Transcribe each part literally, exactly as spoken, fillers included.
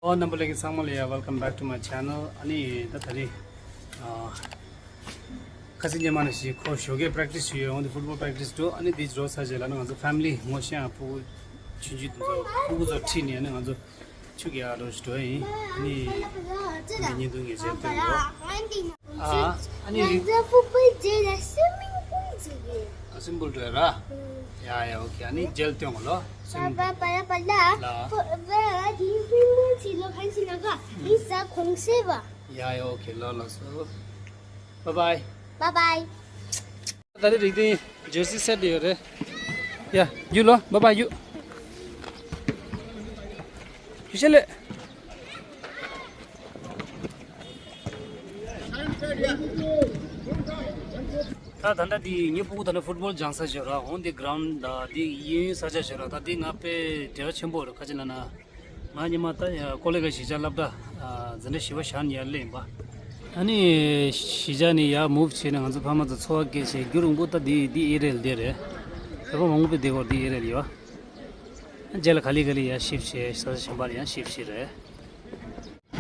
ཨོ་རྣམ་པ་ལྷན་རྒྱས་ཚང་མ་ལ་ཡ། Welcome back to my channel. ཨ་ནི་ད་ད་རེས་ཨ་ཁ་སང་ཉི་མ་ནས་ཤིག་ཁོ་ཞོགས་ཀས་པ་རེག་ཊི་སི་བྱས་ཡོད། འོན་ཏེ་ཕུཊ་བོལ་པ་རེག་ཊི་སི་འགྲོ། ཨ་ནི་འདི་འགྲོ་ཚར་རྗེས་ལ་ནི་ང་ཚོ་ཕེ་མི་ལི་ངོ་ཤེས་ཡང་ཕྲུ་གུ་ཆུང་ཆུང་དེ་ཚོ་ཕྲུ་གུ་ཚོ་ཁྲིད་ནས་ཨ་ནི་ང་ཚོ་ཆུ་གི་ཨ་རོ་ཞིག་འགྲོ་ཡིན། ཨ་ནི་ང་ཚོ་བརྙན་ཐུང་ངེས་ཅན་སྟོན་འགྲོ། ཨ་ཨ་ནི་རིག་ང་ཚོ་ཕུཊ་བོལ་རྗེས་ལ་སུའི་མིང་པུལ་ཟེར་གི། ཨ་སུའི་མིང་པུལ་འགྲོ་ཡ་ར། ཡ་ཡ་ཨོ་ཁེ། ཨ་ནི་རྗེས་ལ་སྟོན་གོ་ལོ། སུའི་མིང་པུལ། པ་པ་ལ་པ་ལ། ལ། ཕུ་བ་དེ་སུའི་མིང་ཟེར་ལོ། གང་ཞིག་ན་ག་ཨིན་ས་གོང་སེ་བ། ཡ་ཡ་ཨོ་ཁེ་ལོ་ལགས་སོ། Bye bye. Bye bye. ད་རེས་རིག་ལྡན་ཇར་སི་སེ་ཊི་ཡོད་རེད། ཡ་རྒྱུགས་ལོ། Bye bye རྒྱུགས། རྒྱུགས་ཤེས་ལེ། ད་ད་ལྟ་འདི་ངའི་ཕྲུ་གུ་ད་ལྟ་ཕུཊ་བོལ་སྦྱང་ས་ཞིག་ར། འོན་ཏེ་གྷི་རའུན་ཌི་ད་འདི་གཡས་གཡོན་ས་ཆ་ཞིག་ར། ད་འདི་ང་དཔེ་འབྲེལ་བ་ཆེན་པོ་རེད། ག་ཅི་ལབ་ན། ང་སྔོན་མ་ད་ཡ་ཀོ་ལེ་གི་གཞིས་ཆགས་སློབ་གྲྭ་འཛིན་གྲྭ་བཞི་པ་བཞག་ནས་ཡར་སླེབས་ཡིན་པ། ཨ་ནི་གཞིས་ཆགས་ནས་ཡར་མུབ་བྱས་ནས་ང་ཚོ་ཕ་མ་ཚོ་འཚོ་བ་སྐྱེལ་བྱས་རྒྱུན་རིང་པོ་ད་འདི་འདི་ཨེ་རི་ཡ་ལ་བསྡད་རེད། བོད་པ་མང་པོ་དཔེ་བསྡད་ཡོད་རེད་འདི་ཨེ་རི་ཡ་ལ་ཡོད། རྗེས་ལ་ག་ལེ་ག་ལེ་ཡར་ཤིཕ་ཊི་བྱས། ས་ཆ་གཞན་པ་ལ་ཡང་ཤིཕ་ཊི་བྱས་རེད།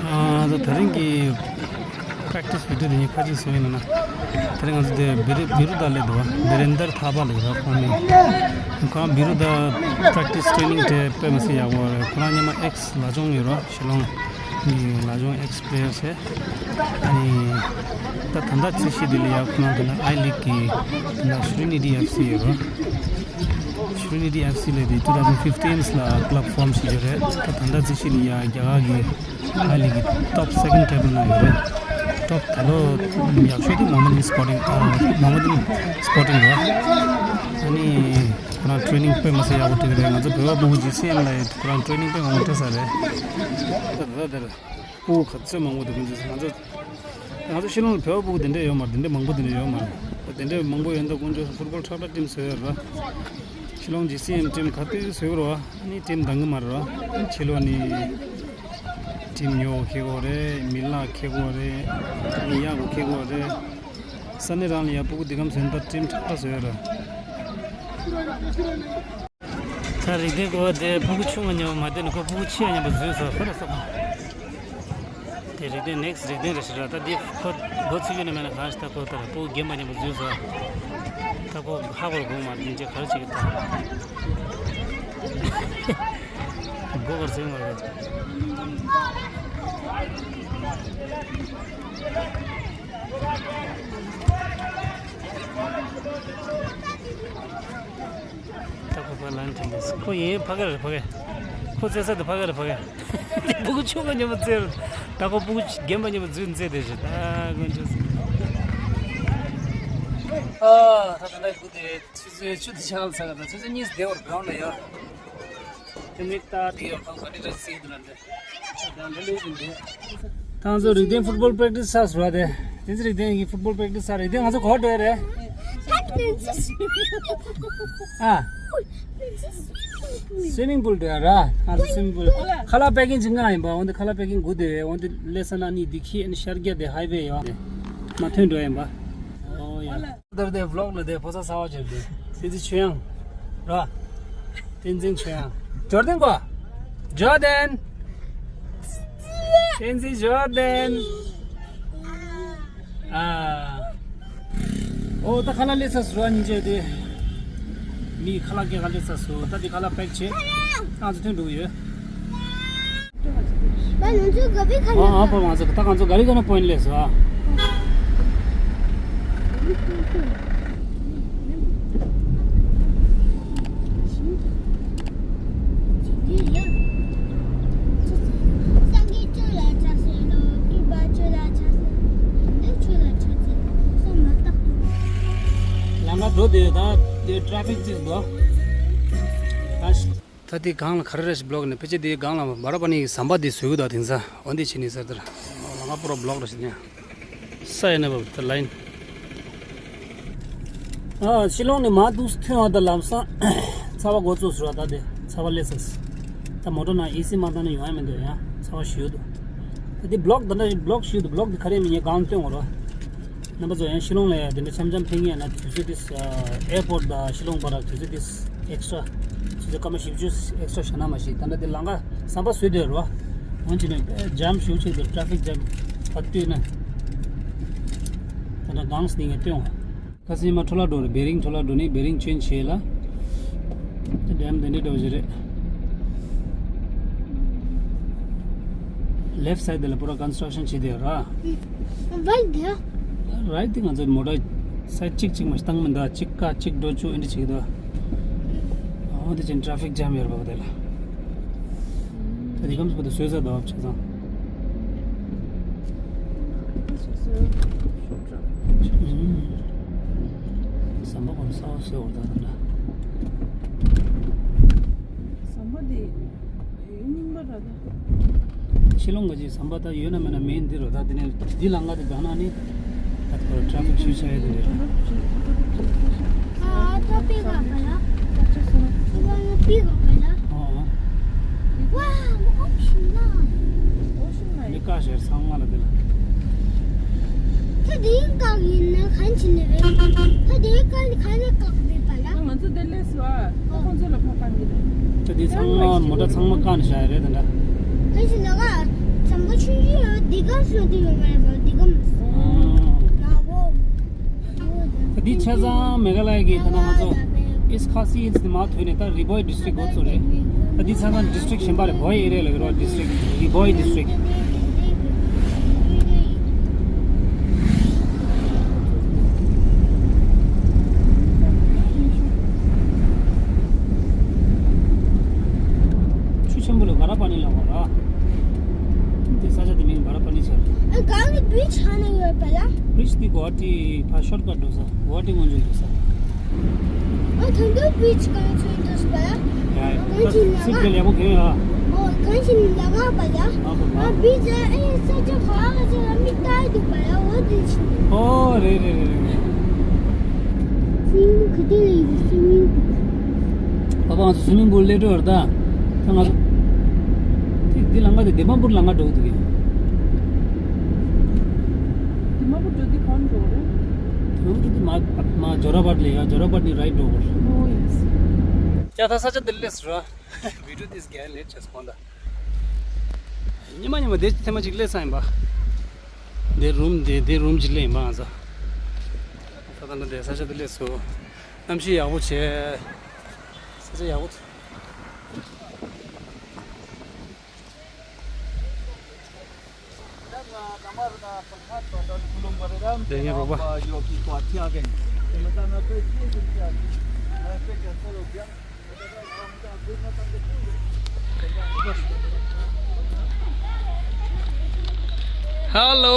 ཨ་ད་དེ་རིང་གི་པ་རེག་ཊི་སི་བི་ཌི་ཡོ་དེ་ངས་ཁ་ཅིག་བཟོས་ཡིན་ན། དེ་རིང་ང་ཚོ་དེ་བི་རུ་བི་རུ་ད་ལ་སླེབས་འདུག་བ། བི་རེན་དར་ཐ་པ་ལ་ཡོད་ར། ཁོང་ནི་ཁོང་བི་རུ་ད་པ་རེག་ཊི་སི་ཊེ་རེ་ནིང་དེ་དཔེ་མི་སྲིད་ཡག་པོ་རེད། ཁོ་རང་སྔོན་མ་ཨེག་སི་ལ་སྦྱོང་ཡོད་ར། ཤི་ལོང་གི་ལ་སྦྱོང་ཨེག་སི་པི་ལེ་ཡར་ཟེར། ཨ་ནི་ད་ད་ལྟ་རྩིས་གཞི་དེ་ལ་ཡ་ཁོ་རང་དེ་ན་ཨའི་ལིག་གི་དེ་ན་ཤྲི་ནི་ཏི་ཨེཕ་སི་ཡོད་ར། ཤྲི་ནི་ཏི་ཨེཕ་སི་ལ་དེ་two thousand fifteen ལ་ཀླབ་ཕོམ་བྱས་ཡོད་རེད། ད་ད་ལྟ་རྩིས་གཞི་ལ་ཡ་རྒྱ་གར་གི་ཨ་ལི་གི་ཊོབ་སེ་ཀེན་ཊེ་བལ་ན་ཡོད་རེད། ཊོབ་ད་ལོ་ཡག་ཤོས་དེ་མོ་ཧ་མ་ཌིན་སི་པོར་ཊིང་། ཨ་མོ་ཧ་མ་ཌིན་སི་པོར་ཊིང་རེད། ཨ་ནི་ཁོ་རང་ཊེ་རེ་ནིང་དཔེ་མི་སྲིད་ཡག་པོ་སྤྲད་ཀྱི་རེད། ང་ཚོ་བོད་པ་ཕྲུ་གུ་ཇི་སི་ཨེམ་ལ་ཡོད། ཁོ་རང་ཊེ་རེ་ནིང་དཔེ་མང་པོ་སྤྲད་ས་རེད། ད་ད་ལྟ་དེར་ཕྲུ་གུ་ག་ཚོད་མང་པོ་འདུག་ང་ཚོ་ང་ཚོ་ང་ཚོ་ཤི་ལོང་ལ་བོད་པ་ཕྲུ་གུ་དེ་འདྲས་ཡོད་མ་རེད། དེ་འདྲས་མང་པོ་དེ་འདྲས་ཡོད་མ་རེད། ད་དེ་འདྲས་མང་པོ་ཡོད་འདུག་དཀོན་མཆོག་ཕུཊ་བོལ་ཁྲག་ཁྲག་ཊིམ་བཟོས་ཡོད་རེད། ཤི་ལོང་ཇི་སི་ཨེམ་ཊིམ་ག་དུས་བཟོས་ཡོད་རེད་བ། ཨ་ནི་ཊིམ་འདང་གི་མ་རེད་བ། ཨ་ནི་ཕྱི་ལོགས་ནས་ཊིམ་ཉོ་ཁེ་གོ་རེད། མི་ལག་ཁེ་གོ་རེད། མི་ཡག་གོ་ཁེ་གོ་རེད། ས་གནས་རང་ལ་ཡ་ཕྲུ་གུ་འདི་གམ་ཟོན་ད་ཊིམ་ཁྲག་ཁྲག་བཟོས་ཡོད་རེད། ད་རིག་ལྡན་གོ་དེ་ཕྲུ་གུ་ཆུང་ང་ཉོ་མ་དེ་ནི་ཁོ་ཕྲུ་གུ་ཆེ་ཉམ་པ་བཟོས་སོ་ཁོ་ར་སོ། དེ་རིག་ལྡན་ནེག་སི་ཊི་རིག་ལྡན་རེད་ཤི་ར། ད་འདི་ཁོ་འགོ་ཚུགས་ཀྱི་ནི་མེད་ན་གང་ཞིག་ད་ཁོ་ད་ར་ཕྲུ་གུ་རྒན་པ་ཉམ་པ་བཟོས་སོ། ད་ཁོ་ཧ་གོ་ར་གོ་མ་རེད། ཅེ་ག་རེ་བྱེད་ཀྱི་ད། མགོ་སྐོར་ཟིན་མ་རེད། ད་ཁོ་ཕ་ལན་དྲན་གྱི་ཁོ་ཡིན་ཕ་ག་རེད་ཕ་ག་ཁོ་རྩེ་ས་དེ་ཕ་ག་རེད་ཕ་ག་ཕྲུ་གུ་ཆུང་བ་མཉམ་པོ་རྩེ་རུ། ད་ཁོ་ཕྲུ་གུ་རྒན་པ་མཉམ་པོ་འཛུལ་རྩེ་དེ་རེད། ད་དཀོན་མཆོག་གཟིགས། ཨ་ད་ད་ད་དགུ་དེ་ཆུ་ཚོད་ཆུ་དེ་ཆག་ལ་ཚ་ག་ད་ཆུ་ཚོད་གཉིས་སུ་བདེ་བར་གྲོང་ལ་ཡོད། དེ་མིག་ལྟ་དེ་ཡོད་ཁང་ག་དེ་འདྲ་སྲིད་འདུག་ལ་འདྲ། ད་ང་ཚོ་རིག་ལྡན་ཕུཊ་བོལ་པ་རེག་ཊི་སི་ཚར་སོང་ར། དེ་དེ་ཚོ་རིག་ལྡན་གྱི་ཕུཊ་བོལ་པ་རེག་ཊི་སི་ཚར་རེད། དེ་ང་ཚོ་ག་པར་འགྲོ་ཡ་རེད། ཨ། སུའི་མིང་པུལ་འགྲོ་ཡ་ར། ང་ཚོ་སུའི་མིང་པུལ། ཁ་ལག་པེ་ཀིང་བྱེད་མཁན་ཡིན་པ། འོན་ཏེ་ཁ་ལག་པེ་ཀིང་སྒུག་བསྡད་ཡོད། འོན་ཏེ་སླེབས་ས་ན་ནི་འདི་ཁྱི་ཨ་ནི་ཤར་རྒྱག་དེ་ཧའི་ཝེ་ཡོད། མ་ཐོན་འགྲོ་ཡ་ཡིན་པ། ཨོ་ཡ། དེར་དེ་བི་ལོག་ལ་དེ་ཕོ་གསར་གསར་པ་བྱས་ཏེ། བསྟན་འཛིན་ཆོས་དབྱངས་ར། བསྟན་འཛིན་ཆོས་དབྱངས། ཇོར་ཌན་གོ། ཇོར་ཌན། བསྟན་འཛིན་ཇོར་ཌན། ཨ། ཨོ་ད་ཁ་ལག་སླེབས་ཚར་སོང་ར། སྙིང་རྗེ་དེ། མི་ཁ་ལག་སྐྱེལ་ག་སླེབས་ཚར་སོང་། ད་དེ་ཁ་ལག་པེག་བྱས། ང་ཚོ་ཐོན་འགྲོ་གི་ཡོད། ཨ་ཨ་པ་ང་ཚོ་ད་ང་ཚོ་ག་རི་ག་ན་པོ་ཡིན་ལས་སོ། ལམ་ཁ་འགྲོ་དེ་ད་དེ་ཊ་རེ་ཕིག་ཅིག་འདུག་ད་དེ་སྒང་ལ་ག་རེ་རེ་ཞིག་བི་ལོག་ནས་ཕལ་ཆེར་དེའི་སྒང་ལ་བ་ར་པ་ནི་ཟམ་པ་དེ་བཟོས་ཀྱི་འདུག་དེང་སང་འོ་འདི་བྱས་ནས་ཟེར་དེར་ལམ་ཁ་པུ་ར་བི་ལོག་རེ་ཞིག་ནས་ས་ཡ་ནས་བབ་ད་ལ་ཡིན། ཨ་ཤི་ལོང་ནས་མར་འདུག་སེ་ཐོན་ཡོང་ད་ལམ་སང་ཚ་བ་འགོ་བཙུགས་སོང་ར། ད་དེ་ཚ་བ་སླེབས་ཚར། ད་མོ་ཊ་ནང་ཨེ་སི་མ་བཏང་ན་ཡོང་ཡ་མི་འདུག་ཡ་ཚ་བ་ཞེ་པོ་འདུག་ད་དེ་བི་ལོག་ད་ལྟ་བི་ལོག་ཞུས་འདུག་བི་ལོག་དེ་ག་རེ་མིན་ངས་སྒང་སྟོན་དགོས་རེད། རྣམ་པ་ཚོ་ཡང་ཤི་ལོང་ལ་ཡ་དེ་འདྲ་འཆམ་འཆམ་ཕེབས་ངེས་ན་དུས་ཚོད་དེ་ཨེར་པོར་ཊི་དང་ཤི་ལོང་བར་དུས་ཚོད་དེ་ཨེག་སི་ཊ་ར། དུས་ཚོད་སྐར་མ་བཞི་བཅུ་ཨེག་སི་ཊ་ར་བཞག་ན་མ་ཤེས། ད་ལྟ་དེ་ལམ་ཁ་ཟམ་པ་བཟོས་བསྡད་རེད་བ། འོན་ཀྱང་ནི་ཇམ་ཞུ་ཆེད་དུ་ཊ་ཕིག་ཇམ་བར་དུས་ན། ད་ལྟ་གངས་སྟེང་ནས་སྟོན། ཁ་སང་མ་འཕྲོ་བརླག་འགྲོ་རེད། བེ་རིང་འཕྲོ་བརླག་འགྲོ་ནས་བེ་རིང་ཅེན་ཇི་བྱས་ལ། ཌེམ་དེ་འདྲའི་འགྲོ་བཞིན་རེད། ལེཕ་སའིད་ལ་པུ་ར་ཀོན་སི་ཊྲག་ཤན་བྱས་བསྡད་ཡོད་ར། བལ་དེ། རའིཊ་དེ་ང་ཚོ་མོ་ཊ་སའིད་གཅིག་གཅིག་མ་བཏང་མི་འདུག་གཅིག་ཀ་གཅིག་འགྲོ་བཅུག་ཨེ་འདྲ་བྱེད་ཀྱི་འདུག་འོ་དེ་ཅན་ཊ་ཕིག་ཇམ་ཡོད་རེད་པ་དེ་ལ། ད་དེ་གམ་སུ་དུ་བཟོས་ས་འདུག་བྱས་ཙང་། ཟམ་པ་གོང་ས་བ་བཟོས་བར་ད་ད། ཟམ་པ་དེ་རྙིང་པ་ར་ད། ཤི་ལོང་གི་ཟམ་པ་ད་ཡོད་ན་མེད་ན་མེད་འདི་རུ་ད་དེ་ནས་འདི་ལ་ང་དེ་དགའ་ན་ནི། ད་ཁོ་ཊ་ཕིག་ཤུ་ཆ་ཡོད་དེ་རེད། ཨ་ད་པི་ག་པ་ལ། ཨ་པི་ག་པ་ལ། ཨ། ཝ་ཨོ་ཤིན་ན། ཨོ་ཤིན་ན་ཡི་ཀ་ཤེར་ཚང་མ་ལ་དེ་ལ། ད་དེའི་བཀག་ཡིན་ན་གང་བྱེད་ནི་རེད། ད་དེའི་བཀག་ནི་གང་ནས་བཀག་པའི་པ་ལ། ང་ཚོ་དེ་ལས་སུ་ཨ། ཁོང་ཚོ་ལ་ཕར་བཏང་གི་རེད། ད་འདི་ཚང་མ་མོ་ཊ་ཚང་མ་བཀག་ནས་བཞག་ཡ་རེད་ད་འདྲ། ད་ཞིག་ལ་ག་ཚང་མ་ཆུང་ཆུང་ཡོད་འདི་ག་སོང་དུ་ཡོད་མ་རེད་པ་འདི་ག་མ་སོང་། ཨ། ད་འདི་ཆ་ཚང་མེ་ག་ལ་ཡ་གི་ད་ན་ང་ཚོ་ཨིསཊ་ཁ་སི་ཧིལ་ལི་ནས་མར་ཐོན་ནས་ད་རི་བོའི་ཌིས་ཊྲིཀ་འགོ་ཚུགས་རེད། ད་འདི་ཚང་ཚང་ཌིས་ཊྲིཀ་གཞན་པ་རེད། བོའི་ཨེ་རི་ཡ་ལ་ཡོད་རོགས་ཌིས་ཊྲིཀ་རི་བོའི་ཌིས་ཊྲིཀ་ཆུ་ཆེན་པོ་ལ་བ་ར་པ་ནི་ལ་བ་ར། དེ་ས་ཆ་དེ་མིང་བ་ར་པ་ནི་ཆ། ཨ་གང་གི་བི་ཆ་ནས་ཡོད་པ་ལ། བི་ཆ་དེ་གོ་ཧ་ཊི་ཕ་ཤོར་ཀ་འགྲོ་ས་གོ་ཧ་ཊི་སྔོན་འཇུག་འགྲོ་ས། ཨ་ད་འདི་བི་ཆ་གང་ཚོད་འདུག་པ་ལ། ཡ་ཡ་ད་ཚིག་དེ་ལེགས་པོ་གྱོན་ཡ། ཨོ་གང་ཞིག་ལ་ག་པ་ལ། ཨ་བི་ཆ་ཨེ་ས་ཆ་ག་ག་ཆ་ལ་མི་ལྟ་འདུག་པ་ལ་འོ་དེ་ཆི། ཨོ་རེད་རེད་རེད་རེད། སུའི་མིང་ག་དེ་ལ་ཡོད་སུའི་མིང་། པ་པ་ང་ཚོ་སུའི་མིང་པུལ་སླེབས་འགྲོ་བར་ད། ད་ང་ཚོ། དེ་འདི་ལམ་ཁ་དེ་དི་མ་པུར་ལམ་ཁ་འགྲོ་གི་འདུག་གས། དི་མ་པུར་འགྲོ་དུས་གང་འགྲོ་རེད། དི་མ་པུར་འགྲོ་དུས་མ་མ་ཇོ་ར་བྷཊ་ལ་ཡ་ཇོ་ར་བྷཊ་ནས་རའིཊ་འགྲོ་དགོས། ཨོ་ཡེ་སི། ཡ་ད་ས་ཆ་འདི་ལས་ར། བི་ཌིའོ་དེ་ག་ལེཊ་བྱས་སོང་ད། ཉི་མ་ཉི་མ་དེ་ཐེངས་མ་གཅིག་སླེབས་ས་ཡིན་པ། དེ་རུམ་དེ་དེ་རུམ་གཅིག་སླེབས་ཡིན་པ་ང་ཚོ། ད་ལྟ་འདི་ས་ཆ་འདི་སླེབས་སོང་། གནམ་གཤིས་ཡག་པོ་བྱས། ས་ཆ་ཡག་པོ། དེ་ངའི་རོགས་པ། ཧ་ལོ།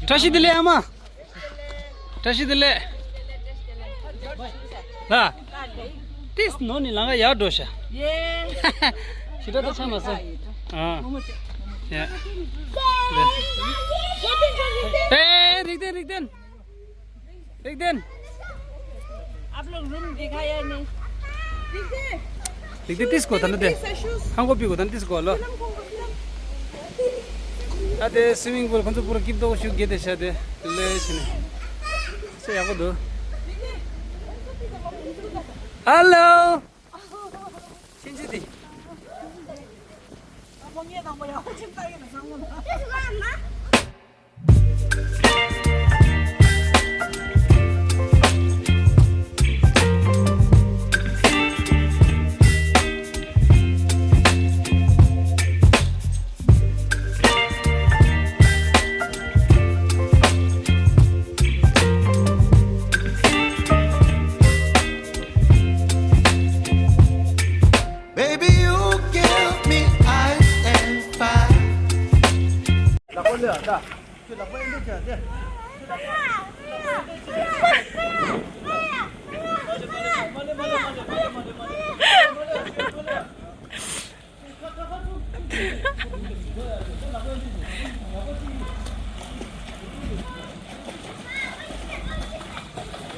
བཀྲ་ཤིས་བདེ་ལེགས་ཨ་མ། བཀྲ་ཤིས་བདེ་ལེགས། ལ། ཏིས་ནོ་ནི་ལང་ག་ཡར་འགྲོ་ཤ། ཡེ། ཞི་དྲག་ཏུ་ཆ་མ་ས། ཨ། ཡ། ཨེ། རིག་ལྡན་རིག་ལྡན། རིག་ལྡན། आप लोग रूम दिखाया नहीं। རིག་ལྡན། རིག་ལྡན་ཏིས་གོ་ད་ན་དེ། ཧང་གོ་པི་གོ་ད་ན་ཏིས་གོ་ལོ། ཨ་དེ་སུའི་མིང་པུལ་ཁོང་ཚོ་པུ་ར་སྐྱིད་མདོག་ཤུགས་རྒྱས་ཏེ་ཤ་དེ་ལས་ཕྱིན་ནས། ས་ཡག་པོ་འདུག་ཧ་ལོ། ཁྱེད་ཚོ་དེ། Baby, you give me ice and fire.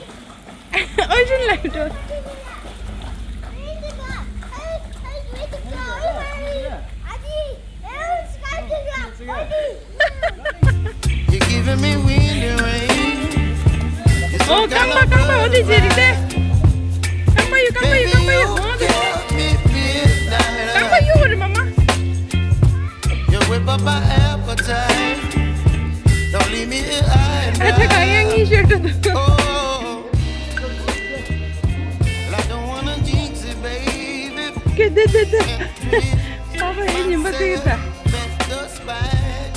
ཨོ་ཞུན་ལ་འགྲོ། You're giving me wind and rain. ཨོ་རྐང་པ་རྐང་པ་འོ་དེ་བྱེད་རིགས་དེ། རྐང་པ་ཡོད་རྐང་པ་ཡོད་རྐང་པ་ཡོད་འོ་དེ། རྐང་པ་ཡོད་རེད་མ་མ། Up my appetite. Don't leave me here high and ཨ་ཐ་ག་ཡང་ངེས་ཤེས་འགྲོ་འདུག Oh, well, I don't wanna jinx it, baby. ཀེ་དེ་དེ་དེ། ཨ་ཕ་ཡིན་ཉིན་པ་དེ་ད། That's the spot.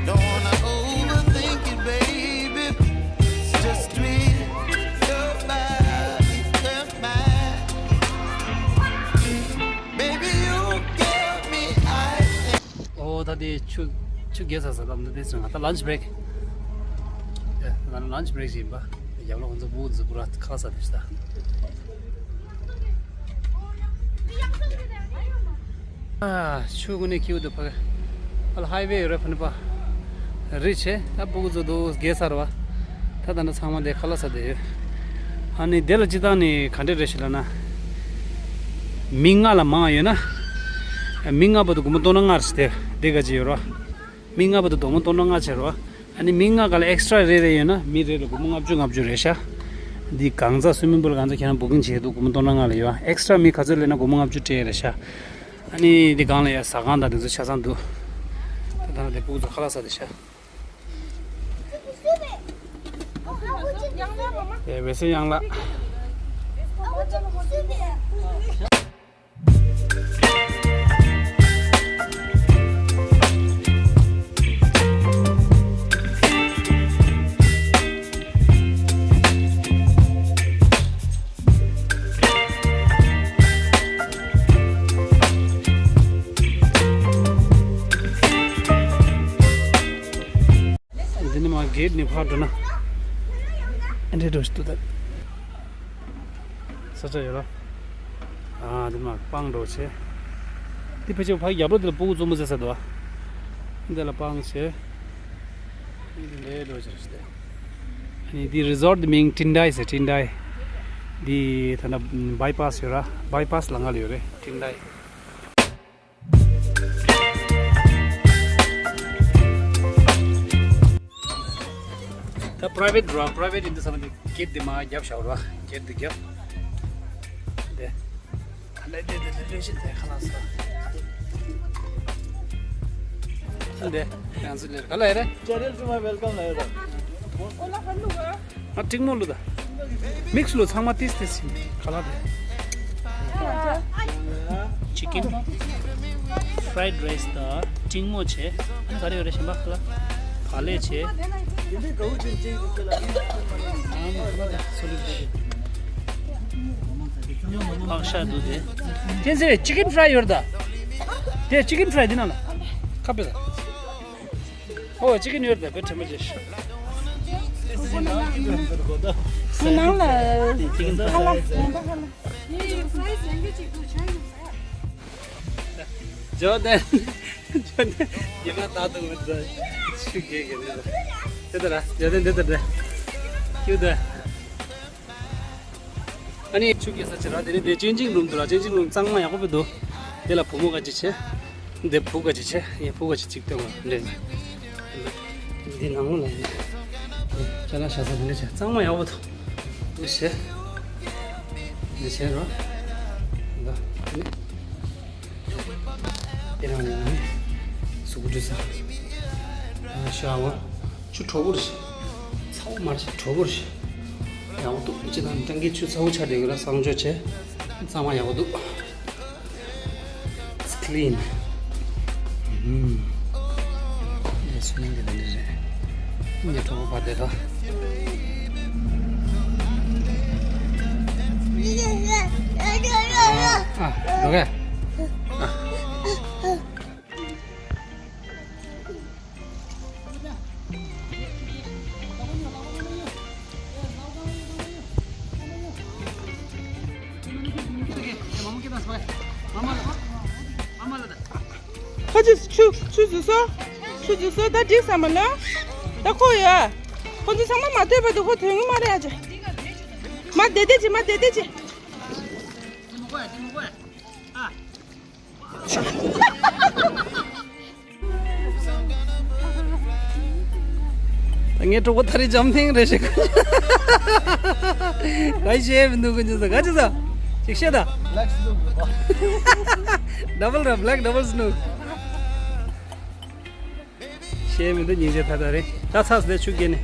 Don't wanna overthink it, baby. It's just me, your body, and mine. Baby, you got me high. ཨོ་ད་དེ་ཆུ་ཆུ་རྒྱས་ས་ས་ལམ་འདི་དེ་སོང་ང་ད་lunch break. ཡ་ང་lunch break་ཞིག་ཡིན་པ། ཡག་ལོ་ང་ཚོ་བུ་འཛི་བུ་ར་ཁ་ས་དེ་ཤ་ད། ཨ། ཆུ་ཀུན་ནས་ཁྱེའུ་དུ་ཕ་གི། ཨ་ལ་highway་ཡོད་རེད་ཕ་ནི་པ། རི་ཆེ་ད་སྤུ་གུ་ཚོ་འདུག་རྒྱལ་ས་རེད་བ། ད་ད་ནི་ཚང་མ་དེ་ཁ་ལག་ཟ་བསྡད་ཡོད། ཨ་ནི་དེ་ལ་སྤྱི་བཏང་ནི་ག་འདྲས་རེད་ཤི་ལ་ན། མི་ལྔ་ལ་མང་ཡོད་ན། མི་ལྔ་བར་དུ་སྒོར་མོ་སྟོང་ཕྲག་ལྔ་རེད་ཟེར་དེ་ག་ཅི་ཡོད་རེད་བ། མི་ལྔ་བར་དུ་སྒོར་མོ་སྟོང་ཕྲག་ལྔ་བྱས་རེད་བ། ཨ་ནི་མི་ལྔ་ག་ལ་extra་རེ་རེ་ཡོད་ན་མི་རེ་ལ་སྒོར་མོ་ལྔ་བཅུ་ལྔ་བཅུ་རེད་ཤག་འདི་གང་ཚ་swimming pool་གང་ཚ་ཁྱེད་རང་booking་བྱས་འདུག་སྒོར་མོ་སྟོང་ཕྲག་ལྔ་ལ་ཡོད་ཨ། extra་མི་ག་ཚོད་སླེབས་ན་སྒོར་མོ་ལྔ་བཅུ་སྤྲད་རེད་ཤག་ཨ་ནི་འདི་གང་ལ་ཡ་ཟ་ཁང་དང་འདི་ཚོ་ཆ་ཚང་འདུག་ད་ལྟ་འདི་སྤུ་གུ་ཚོ་ཁ་ལག་ཟ་བསྡད་ཤག་ཨེ་ཝེ་སེ་ཡང་ལ། འདི་ནི་མ་གེད་ནི་ཕར་འགྲོ་ན། ཨ་འདྲེ་འགྲོ་ཞིག་ཏུ་ད། ས་ཆ་ཡོད་ལ། ཨ་འདི་མ་སྤང་འགྲོ་ཆེ། འདི་ཕལ་ཆེར་ཕ་གི་རྒྱབ་ལོགས་འདི་ལ་སྤུ་གུ་འཛོམས་མོ་ཟེར་ས་འདུག་ཨ། འདི་ལ་སྤང་ཆེ། འདི་འདྲེ་འགྲོ་ཆེ་རེད་ཤི་ཏེ། ཨ་ནི་འདི་resort་འདི་མིང་ཏིན་ཏའི་ཟེར་ཏིན་ཏའི། འདི་ད་ལྟ་bypass་ཡོད་ར་bypass་ལ་ང་ལ་ཡོད་རེད་ཏིན་ཏའི། ད་private་ར་private་ཡིན་དུས་ཙམ་ནས་གེད་དེ་མ་རྒྱབ་བཞག་ར་གེད་དེ་རྒྱབ། དེ་ལས་དེ་དེ་ལས་ལས་ཤི་དེ་ཁ་ལག་ཟ། དེ་ཡང་ཚུལ་ལས་ག་ལ་ཡ་རེད། Channel to my welcome ལ་ཡ་ར། ཨ་ཏིང་མོ་ལུ་ད། mix་ལུ་ཚང་མ་ཏིས་ཏིས་ཡིན། ཁ་ལག་དེ། chicken fried rice་ད་ཏིང་མོ་ཆེ། ཨ་ནི་ག་རེ་ཡོད་རེད་གཞན་པ་ཁ་ལག་བག་ལེབ་ཆེ། ཨ་ནི་སོ་ལུ་དེ། ཕག་ཤ་འདུག་དེ། ཐེན་སེ་chicken fry་ཡོད་རེད་ད། དེ་chicken fry་འདི་ནང་ལ། ཁ་པེ་ད། ཨོ་ཅི་གི་ནུས་པ་དཔེ་ཕྲན་བུ་ཅིག་ཁོ་ནང་ལ་ཅི་གི་ཁ་ལག་ཡིན་པ་ཁ་ལག་ཇོ་དན། ཇོ་དན། ཡིན་ན་ད་དུང་མི་འདུག་ཤུ་གེ་གེ་མི་འདུག་དེ་ལྟར་ཇོ་དན་དེ་ལྟར་དེ། ཁྱོད་དེ། ཨ་ནི་ཆུ་སྐྱེས་ས་ཆེ་ར། དེ་ནི་དེ་changing room་འདུག་ར། changing room་གཙང་མ་ཡག་པོ་འདུག་དེ་ལ་བུ་མོ་ག་ཅི་བྱེད། འདི་བུ་ག་ཅི་བྱེད། ཡ་བུ་ག་ཅི་ཅིག་སྟོན་བ་འདྲེ། འདི་ནང་ལོགས་ལ་ཡིན། ཅ་ལག་བཞག་ས་འདི་འདྲ་བྱས་གཙང་མ་ཡག་པོ་འདུག་འདུག་བྱས། འདི་བྱས་རོ། འདི་ནི། དེ་རང་ནས་ནི་གཟུགས་པོ་འདྲུད་ས། ཨ་ཤ་བ། ཆུ་དྲོ་པོ་རེད། ཚ་པོ་མ་རེད། དྲོ་པོ་རེད། ཡག་པོ་འདུག་སྤྱིར་བཏང་ནི་ཊང་ཀིའི་ཆུ་ཚ་པོ་ཆགས་བསྡད་ཡོད་ར། གསང་སྤྱོད་བྱས། གཙང་མ་ཡག་པོ་འདུག It's clean. ཨུམ། ངས་སུ་ནིང་གི་ལ་ནི་རེད། ངས་གྲོགས་པོ་བར་དེ་དང་། ཨ། འགྲོ་གས། ཨ། ཁ་ཅིག་ཆུ་ཆུ་འཛུལ་སོང་། ཆུ་འཛུལ་སོང་། ད་འགྲིག་ས་མ་ལ། ད་ཁོ་ཡ། ཁོ་ཚོ་ཚང་མ་མ་ཐོས་པ་དུ་ཁོ་ཐོན་གི་མ་རེད་ཨ་ཅེ། མ་བསྡད་བསྡད་ཅེ། མ་བསྡད་བསྡད་ཅེ། ངའི་གྲོགས་པོ་ཐ་རི་འཇམ་ཐིང་རེད་ཤག་ག་ཤེས་མི་འདུག་ཀུན་ཅི་ཟ་ག་ཅི་ཟ། ཅིག་བཤད་ད། Black Snook. Double ར། Black Double Snook. ཤེས་མི་འདུག་སྙིང་རྗེ་ད་ད་རེད། ད་ཚར་སོང་། ཆུ་རྐྱལ་ནི།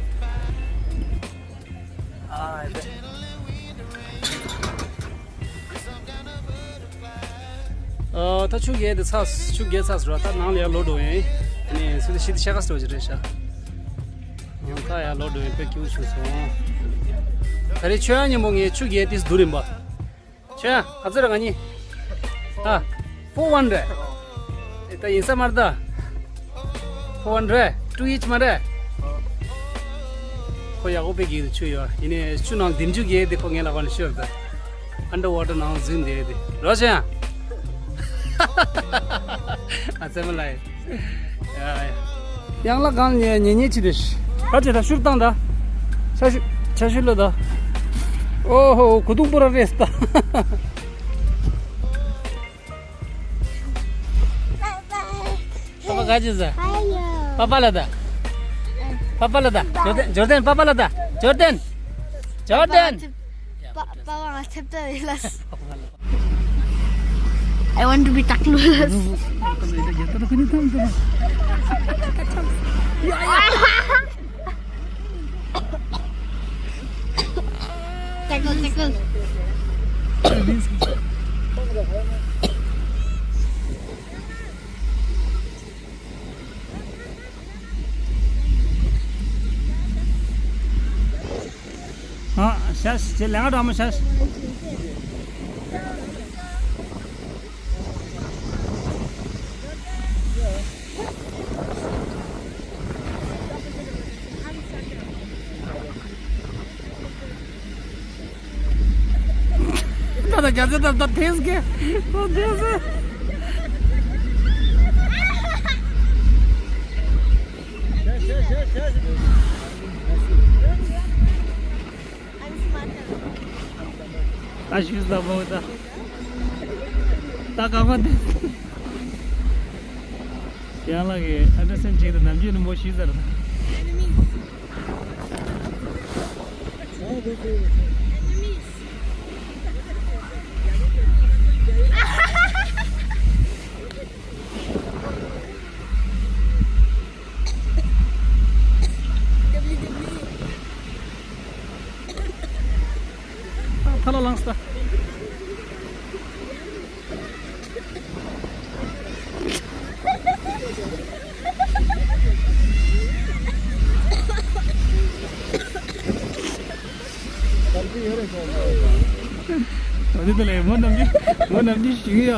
ཨ་ད་ཆུ་རྐྱལ་དེ་ཚར། ཆུ་རྐྱལ་ཚར་སོང་ར། ད་ནང་ལ་ཡར་ལོག་འགྲོ་ཡིན། ཨ་ནི་སུ་དེ་ཤི་དེ་ཤ་ཁ་སོ་ཅི་རེད་ཤག་ད་ཡར་ལོག་འགྲོ་ཡིན། དཔེ་སྐྱིད་པོ་བྱུང་སོང་། ད་རེས་ཆོས་དབྱངས་མཉམ་པོ་ངས་ཆུ་རྐྱལ་དེ་བསྡུར་ཡིན་པ། ཆོས་དབྱངས་ག་ཚོད་རེད་ང་གཉིས། ཨ། Four one རེད། ད་ཡིན་ས་མ་རེད་ད། Four one རེད། Two each མ་རེད། ཁོ་ཡག་པོ་དཔེ་གི་ཆུ་ཡོད། ཡིན་ནའི་ཆུ་ནང་ལྡེམ་རྒྱུ་གི་དེ་ཁོ་ངའི་ལག་པ་ནས་ཤོར་ད། Underwater ནང་འཛུལ་འདི་དེ་རོ་ཆོས་དབྱངས། ཨ་ཙེ་མ་ལ་ཡ། ཡ་ཡ། ཡང་ལ་གང་ཉེ་ཉེ་ཉེ་ཅི་རེད། ཁ་ཅེ་ད་ཤུར་བཏང་ད། ཆ་ཤུ་ཆ་ཤུ་ལ་ད། ཨོ་ཧོ་གུ་དུང་པོ་ར་རེས་ད། པ་པ་ག་ཅི་ཟ། པ་པ་ལ་ད། པ་པ་ལ་ད། ཇོར་ཏན་ཇོར་ཏན། པ་པ་ལ་ད། ཇོར་ཏན། ཇོར་ཏན། པ་པ་ང་ཚེབ་ད་ཡིན་ལ། I want to be Taklu. Taklu, Taklu. ཨ། ཤ་ཤ་ལེང་ང་འགྲོ་མོ་ཤ་ཤ། ད་ད་རྒྱ་ཚ་ད་ད་ཐེངས་ཀྱི་ད་ཐེངས་ཀྱི། ད་ཞུས་ད་མོ་ད། ད་ག་མ་དེ། ཡང་ལ་གི་ཨ་ད་སེམས་ཅིག་ད་ནམ་རྒྱུན་ནི་མོ་ཞུས་ཟེར་ད། ཨ་ཐ་ལ་ལངས་ད། ཨ་དེ་ལས་མོ་ནམ་གྱི་མོ་ནམ་གྱི་ཞིག་ཡ།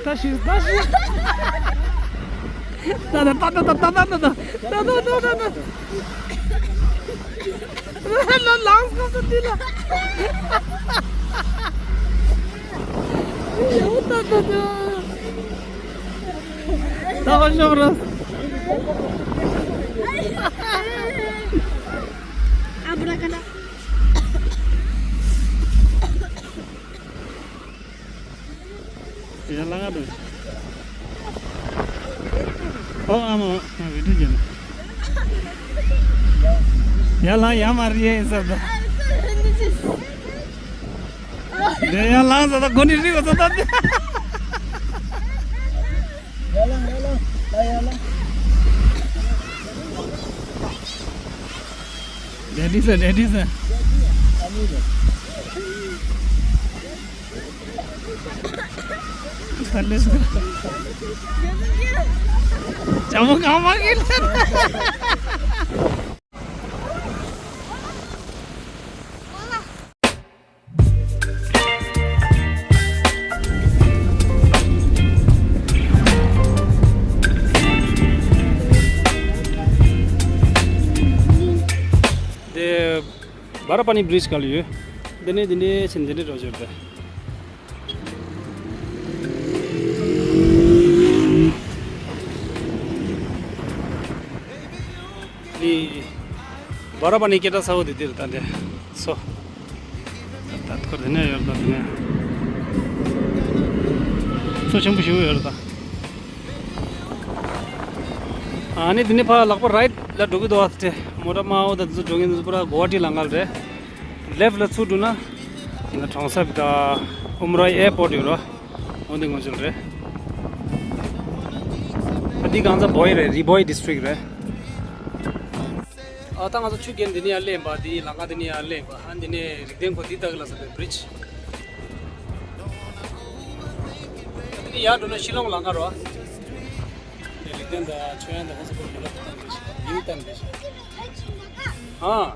ད་ཤི་ད་ཤི། ད་ད་ད་ད། ལ་ལངས་སོང་ཟེར་དེ་ལ། ཡོ་ད་ད་ད། ད་བ་ཤོག་ར། ཨ་བྲ་ཀ་ན། ཡ་ལ་ང་དུ། ཨོ་ཨ་མ་ཨ་བི་ཏུ་ཅན། ཡ་ལ་ཡ་མ་རི་ཡེ་ས་ད། དེ་ཡ་ལ་ས་ད་གོ་ནི་རི་གོ་ས་ད། ཡ་ལ་ཡ་ལ་ད་ཡ་ལ། ཌེ་ཌི་ས་ཌེ་ཌི་ས། ལྕམ་མོ་གང་མ་གི་ལ། དེ་བ་ར་པ་ནི་བི་རི་ཇི་ག་ལ་ཡོད། དེ་ནས་དེ་འདྲའི་ཕྱིན་དེ་འདྲའི་འགྲོ་བརྗོད་པས། ནི། བ་ར་པ་ནི་སྐད་གྲགས་ཚ་བོ་དེ་འདིར་ད་འདི་སོ། ཁར་དེ་ནས་ཡོད་རེད་ད། དེ་ནས་མཚོ་ཆེན་པོ་ཞིག་ཡོད་རེད་ད། ཨ་ནི་དེ་ནས་ཕར་ལག་པ་རའིཊ་ལ་འགྲོ་གི་འདུག་ཨ། དེ་མོ་ཊ་དམར་པོ་དང་དེ་ཚོ་འགྲོ་གི་འདུག་པུ་ར་གོ་ཧ་ཊི་ལམ་ཁ་རེད། ལེཕ་ལ་ཚུར་འགྲོ་ན་ཡིན་ན་གྲོང་གསེབ་དང་ཨུམ་རའི་ཨེར་པོར་ཊི་ཡོད་རེད། འོ་འདི་ངོས་འཛིན་རེད། ཨ་འདི་གང་ཚ་བོའི་རེད། རི་བོའི་ཌི་སི་ཊི་རིག་རེད། ཨ་ད་ང་ཚོ་ཆུ་རྐྱེན་འདི་ནས་ཡར་སླེབས་པ། འདི་ལམ་ཁ་འདི་ནས་ཡར་སླེབས་པ། ཨ་འདི་ནས་རིག་ལྡན་གོ་འདི་ལྟ་གི་ལ་ས་པའི་བྷི་རིཇ། འདི་ནས་ཡར་འགྲོ་ན་ཤི་ལོང་ལམ་ཁ་རོ། འདི་རིག་ལྡན་དང་ཆོས་དབྱངས་དང་ཁོ་ཚོ་ཀུན་ལ་ལྟ་འདི་ཤི་ཡིན་ལྟ་འདི་ཤི། ཨ།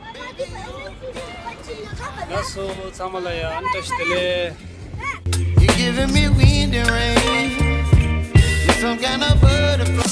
ལགས་སོ་ཚང་མ་ལ་ཡང་བཀྲ་ཤིས་བདེ་ལེགས། You're giving me wind and rain. You're some kind of butterfly.